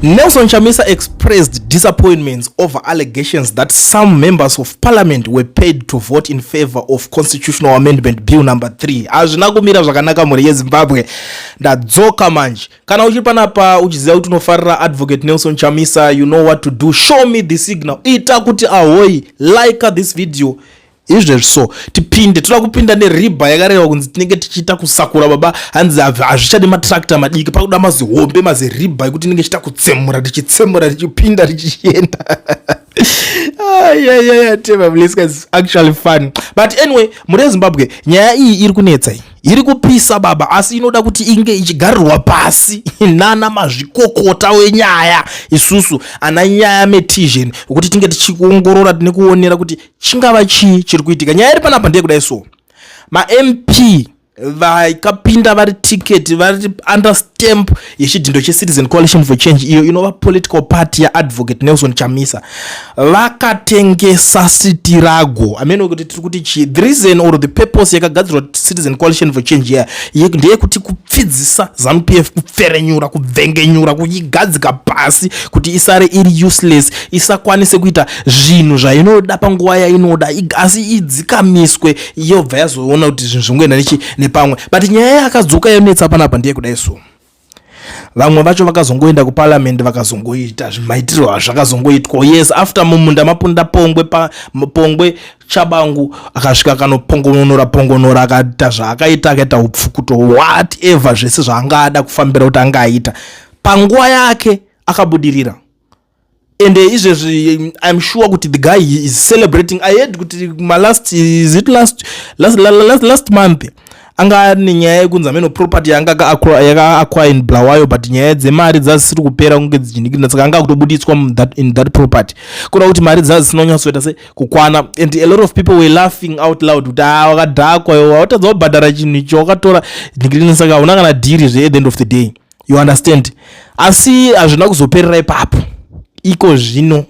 Nelson Chamisa expressed disappointments over allegations that some members of parliament were paid to vote in favor of Constitutional Amendment Bill number 3. Hazvina kumira zvakanaka, mhuri yeZimbabwe. Ndadzoka manje. Kana uchiri panapa uchiziva kuti unofarira Advocate Nelson Chamisa, you know what to do. Show me the signal. Ita kuti ahoi, like this video izvezvi. So tipinde, toda kupinda neribha yakareva kunzi tinenge tichiita kusakura baba. Hanzi hazvichadi matractor madiki, pakuda mazihombe, maziribha ekuti tinenge tichiita kutsemura, tichitsemura, tichipinda, tichienda. Ayayaya, is actually fun. But anyway, mhuri yeZimbabwe, nyaya iyi iri kunetsa, iyi iri kupisa baba, asi inoda kuti inge ichigarirwa pasi nana mazvikokota wenyaya, isusu ana nyaya metician, wekuti tinge tichiongorora nekuonera kuti chingava chii chiri kuitika. Nyaya iri panapa ndeyekudai. So maMP vakapinda vari ticket, vari under stamp yechidhindo cheCitizen Coalition for Change, iyo inova political party yaAdvocate Nelson Chamisa, vakatengesa struggle. Amene kuti tiri kuti chii, the reason or the purpose yakagadzirwa Citizen Coalition for Change iya ndeyekuti kupfidzisa ZANU PF, kupferenyura, kubvengenyura, kuigadzika pasi kuti isare iri useless, isakwanise kuita zvinhu zvainoda panguva yainoda, asi idzikamiswe, yobva yazoona kuti zvinhu zvingoenda nechi nepamwe. But nyaya yakadzoka yonetsa panapa ndeyekudai. So vamwe vacho vakazongoenda kuparliament, vakazongoita zvimaitirwo azvakazongoitwa. Yes, after mumunda mapunda pongwe, pongwe Chabangu akasvika akanopongonora pongonora, akaita zvaakaita, akaita upfukuto, whatever, zvese zvaanga ada kufambira kuti anga aita panguva yake, akabudirira. Ende izvezvi I'm sure kuti the guy is celebrating. I heard kuti malast, is it last month, anga ane nyaya yekunzi ameno property yanga yakaacquire in Bulawayo, but nyaya dzemari dzazisiri kupera kunge dzichinikirina, saka anga kutobuditswa in that property, kuda kuti mari dzazisina kunyatsoita se kukwana. And a lot of people were laughing out loud kuti, "A, wakadhakwa iwe, watadza kubhadhara chinhu icho wakatora nikirina, saka hauna kana dhiri zve." At the end of the day, you understand, asi hazvina kuzoperera ipapo. Iko zvino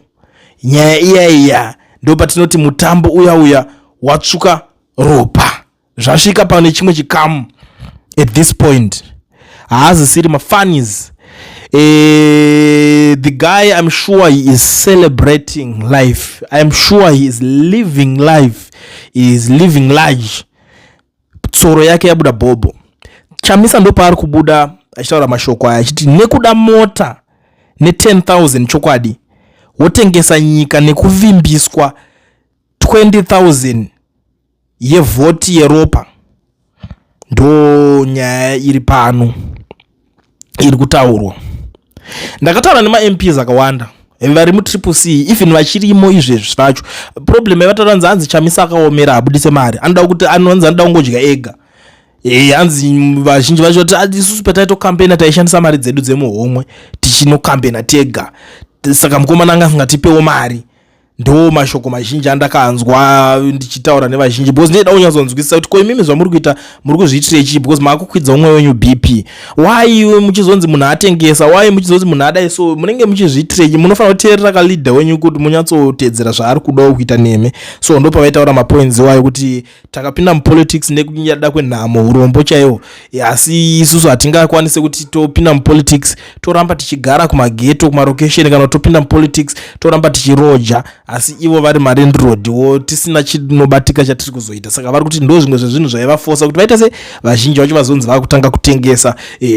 nyaya iya iya ndo patinoti mutambo uya uya watsvuka ropa, zvasvika pane chimwe chikamu. At this point haazisiri mafunnies. The guy, I'm sure he is celebrating life. I'm sure he is living life, he is living large. Tsoro yake yabuda bhobho. Chamisa ndopaari kubuda achitaura mashoko aya achiti nekuda mota ne10 000, chokwadi wotengesa nyika nekuvimbiswa 20 000 yevhoti yeropa. Ndo nyaya iri pano iri kutaurwa. Ndakataura nemaMPs akawanda vari muTriple C, even vachirimo izvezvi vacho. Problem yavataura nzi, hanzi Chamisa akaomera, abudise mari, anoda kuti anonzi anoda kungodya ega. Hanzi vazhinji vacho kuti, "Isusu pataitokampena taishandisa mari dzedu dzemuhomwe, tichinokambena tega, saka mukomana anga asingatipewo mari." Ndo mashoko mazhinji andakanzwa ndichitaura nevazhinji, because ndinoda kunyatsonzwisisa kuti ko imimi zvamuri kuita muri kuzviitirei chii, because maakukwidza umwe wenyu BP. Why muchizonzi munhu atengesa? Why muchizonzi munhu adai? So munenge muchizviitirei? Munofanira kuteerera kaleader wenyu kuti munyatsotedzera zvaari kudawo kuita neme. So ndo pavaitaura mapoints iwayo kuti takapinda mupolitics nekunyada kwenhamo, urombo chaiwo, asi isusu hatingakwanisi kuti topinda mupolitics toramba tichigara kumaghetto, kumarokesheni, kana topinda mupolitics toramba tichiroja, asi ivo vari malandlordwo, tisina chinobatika chatiri kuzoita. Saka vari kuti ndo zvimwe zvezvinhu zvaivafosa kuti vaita se vazhinji vacho vazonzi vakutanga kutengesa,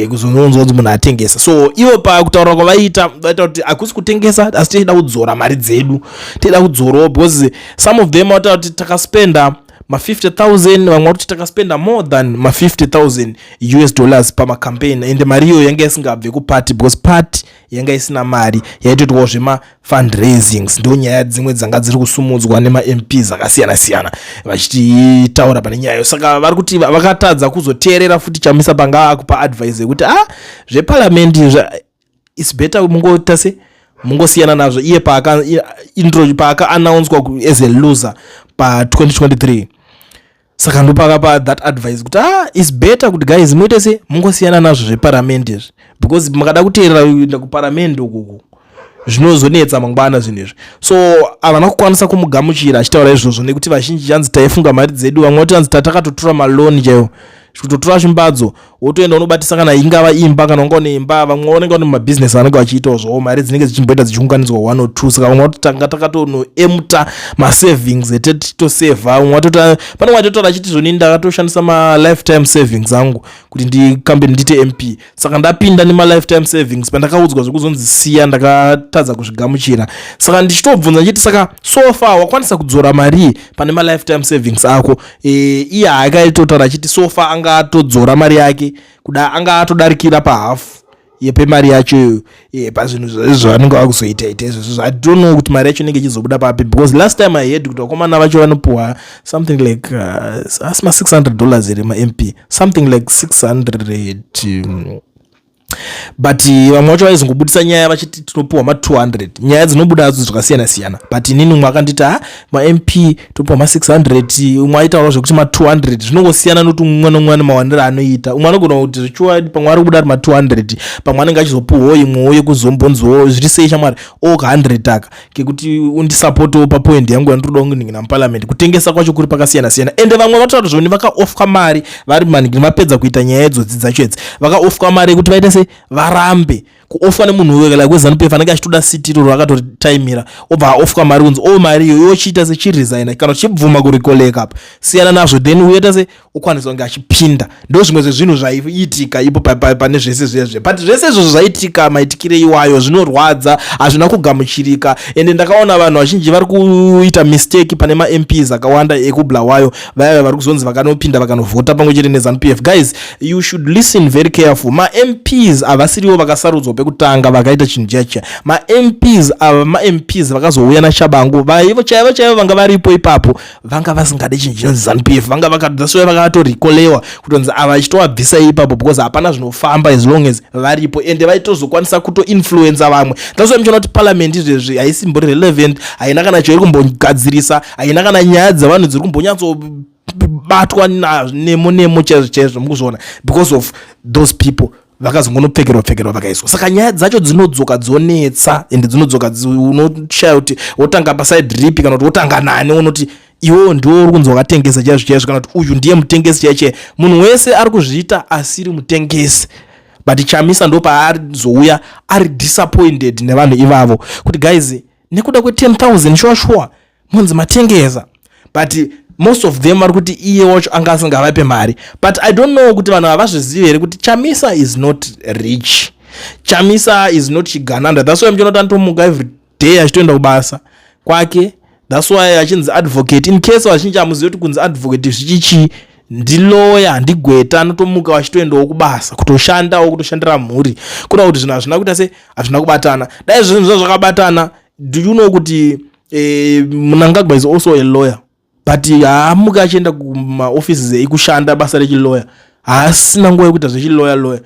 kuzononzwa kunzi munhu atengesa. So ivo pakutaura kwavaita, vaita kuti hakusi kutengesa, asi tichida kudzora mari dzedu, tichida kudzorawo, because some of them vataura kuti takaspenda ma50 000, vamwe vari kuti takaspenda more than ma50 000 US dollars pamacampaign, ende mari iyoyo yanga isingabve kuparty, because party yanga isina mari, yaitoitwawo zvemafundraisings. Ndo nyaya dzimwe dzanga dziri kusumudzwa nemaMPs akasiyana siyana vachitaura pane nyaya. Saka vari kuti vakatadza kuzoteerera futi Chamisa panga akupa advice yekuti, "Ah, zveparamende it's better mungoita se mungosiyana nazvo." Iye paaka intro, paakaannouncwa as a loser pa2023, saka ndopakapa that advice kuti, "Ah, it's better kuti guys muite se mungosiyana nazvo zveparamende izvi, because mukada kuteerera kuenda kuparamende ukuku zvinozonetsa mangwana zvinhu izvi." So havana kukwanisa kumugamuchira achitaura izvozvo, nekuti vazhinji hanzi taifunga mari dzedu, vamwe vati hanzi tatakatotora maloan chaiwo, kutotora chimbadzo. Wotoenda unobatisa kana ingava imba, kana unga une imba. Vamwe vanenge vane mabhizinesi vanenge vachiitawo zvavo, mari dzinenge dzichimboita dzichiunganidzwa one or two. Saka vamwe vatotanga takatonoemta masavings etetitosevha. Vamwe vatota, pane vatotaura achiti zvoni ndakatoshandisa malifetime savings angu kuti ndikambe ndiite MP. Saka ndapinda nemalifetime savings, pandakaudzwa zvekuzonzi siya, ndakatadza kuzvigamuchira. Saka ndichitobvunza ndichiti, saka so far wakwanisa kudzora mari pane malifetime savings ako? Iye haakaitotaura achiti so far anga atodzora mari yake, kuda anga atodarikira pahafu yepemari yacho pazvinhu zvavanenge vakuzoita ita izvozvo. I don't know kuti mari yacho inenge ichizobuda papi, because last time I heard kuti vakomana vacho vanopuhwa something like asi ma$600 here maMP, something like 600, but vamwe vacho vaizongobudisa nyaya vachiti tinopuhwa ma200. Nyaya dzinobuda hadzo zvakasiyana siyana, but inini umwe akanditi, ha, maMP topuhwa ma600, umwe aitaura zvekuti ma200. Zvinongosiyana nokuti umwe nomwe ane mawaniro anoita. Umwe anogona kuti zvichiwa pamwe ari kubuda ari ma200, pamwe anenge achizopuhwawo imwewo yekuzombonziwo zviri sei shamwari, o ka100 aka kekuti undisapotewo papoint yangu yandinoda kuningina muparliament. Kutengesa kwacho kuri pakasiyana siyana. Ende vamwe vatotaura zvoni vakaofwa mari vari maningini, vapedza kuita nyaya idzodzi dzacho idzi, vakaofwa mari yekuti vaite sei, varambe kuofwa nemunhu like weZANU PF anenge achitoda seat iroro, akatoritaimira, obva aofwa mari kunzi o mari iyoyo yochiita sechiresigna kana uchibvuma kurikoleka apa, siyana nazvo, then uyoita se ukwanisa kunge achipinda. Ndo zvimwe zvezvinhu zvaiitika ipo pane zvese zvezve. But zvese izvozvo zvaitika, maitikire iwayo zvinorwadza, hazvina kugamuchirika. Ende ndakaona vanhu vazhinji vari kuita mistake pane maMPs akawanda ekuBulawayo, vaya vari kuzonzi vakanopinda vakanovhota pamwe chete neZANU PF. Guys, you should listen very careful. MaMPs havasiriwo vakasarudzwa pekutanga vakaita chinhu chacha. MaMPs ava maMPs vakazouya naTshabangu. Vaivo chaivo chaivo vanga varipo ipapo vanga vasingade chinhu chinonzi ZANU PF. Vanga vakadaswea, vakatorikolewa kutonzi ava vachitovabvisa ipapo because hapana zvinofamba as long as varipo. Ende vaitozokwanisa kutoinfluensa vamwe. That's why muchiona kuti parliament izvezvi haisimbori relevant, haina kana chairi kumbogadzirisa, haina kana nyaya dzevanhu dziri kumbonyatsobatwa nemo nemo chaizvo chaizvo. Mukuzviona because of those people vakazongonopfekerwa pfekerwa vakaiswa. Saka nyaya dzacho dzinodzoka dzonetsa, ende dzinodzoka unoshaya kuti wotanga paside ripi kana kuti wotanga nani. Unoti iwewo ndiwo uri kunzi wakatengesa chaizvo chaizvo, kana kuti uyu ndiye mutengesi chaiyo chaiyo. Munhu wese ari kuzviita asiri mutengesi, but Chamisa ndo paazouya ari disappointed nevanhu ivavo kuti, guys, nekuda kwe10 000 sure sure munzi matengesa. But most of them vari kuti iye wacho anga asingavape mari. But I don't know kuti vanhu havazvizivi here kuti Chamisa is not rich, Chamisa is not chigananda. That's why muchiona kuti anotomuka every day achitoenda kubasa kwake. That's why achinzi advocate. In case vazhinji hamuzivi kuti kunzi advocate zvichichii, ndiloya, ndigweta. Anotomuka vachitoendawo kubasa, kutoshandawo, kutoshandira mhuri. Kuda kuti zvinhu hazvina kuita se hazvina kubatana. Dai zvinhu zva zvakabatana, do you know kuti Mnangagwa is also a lawyer, but haamuki achienda kumaoffices ekushanda basa rechiloya. Haasina nguva yekuita zvechiloya lawyer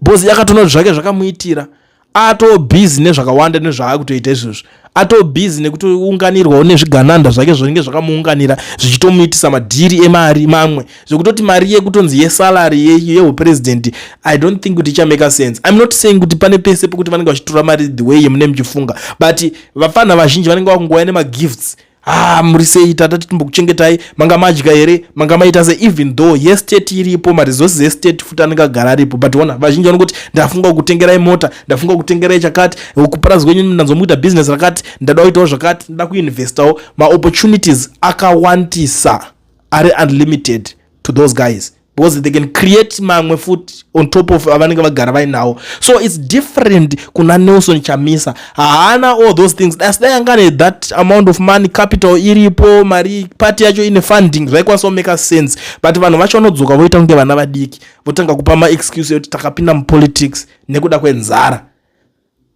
because yakatoona kuti zvake zvakamuitira, atobhizi nezvakawanda nezvaakutoita izvozvo, atobhizi nekutounganirwawo nezvigananda zvake zvinenge zvakamuunganira, zvichitomuitisa madhiri emari mamwe, zvekutoti mari yekutonzi yesalary yeupresident, I don't think kuti ichamake sense. I'm not saying kuti pane pese pekuti vanenge vachitora mari the way yemunenge muchifunga, but vafana vazhinji vanenge vakungouya nemagifts. Ah, muri sei tata, titimbokuchengetai, manga madya here, manga maita sei? Even though yestate iripo, maresources estate futi anenge agara aripo, but ona vazhinji vanongoti, ndafunga kutengerai mota, ndafunga kutengerai chakati, kupurazi kwenyu ndanzomuita business rakati, ndada kuitawo zvakati, ndada kuinvestawo. Maopportunities akawandisa ari unlimited to those guys because they can create mamwe futi on top of avanenge vagara vainawo. So it's different kuna Nelson Chamisa. Haana all those things. Asi dai anga ane that amount of money, capital iripo, mari, party yacho ine funding, zvaikwanisa kumake sense. But vanhu vacho vanodzoka voita kunge vana vadiki, votanga kupa maexcuse ekuti takapinda mupolitics nekuda kwenzara.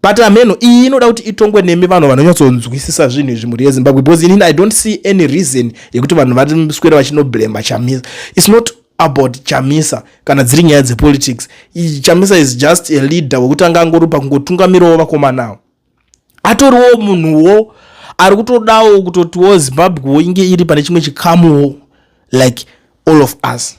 But ameno iyi inoda kuti itongwe nemi vanhu vanonyatsonzwisisa zvinhu izvi, mhuri yeZimbabwe, because inini I don't see any reason yekuti vanhu vaswere vachinoblema Chamisa. It's not about Chamisa kana dziri nyaya dzepolitics. Chamisa is just a leader wekuti anga angori pakungotungamirawo vakomanawo, atoriwo munhuwo ari kutodawo kutotiwo Zimbabwewo inge iri pane chimwe chikamuwo like all of us.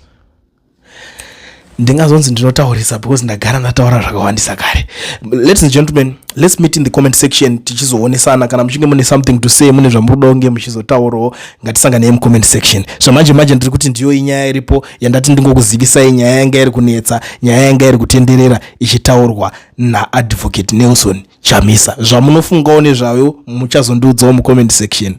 Ndingazonzi ndinotaurisa because ndagara ndataura zvakawandisa kare. Ladies and gentlemen, let's meet in the comment section tichizoonesana. Kana muchinge mune something to say, mune zvamuri kuda kunge muchizotaurawo, ngatisanganei mucomment section. Zvamanje manje ndiri kuti ndiyo inyaya iripo yandati ndingokuzivisai, nyaya yanga iri kunetsa, nyaya yanga iri kutenderera ichitaurwa naAdvocate Nelson Chamisa. Zvamunofungawo nezvayo muchazondiudzawo mucomment section.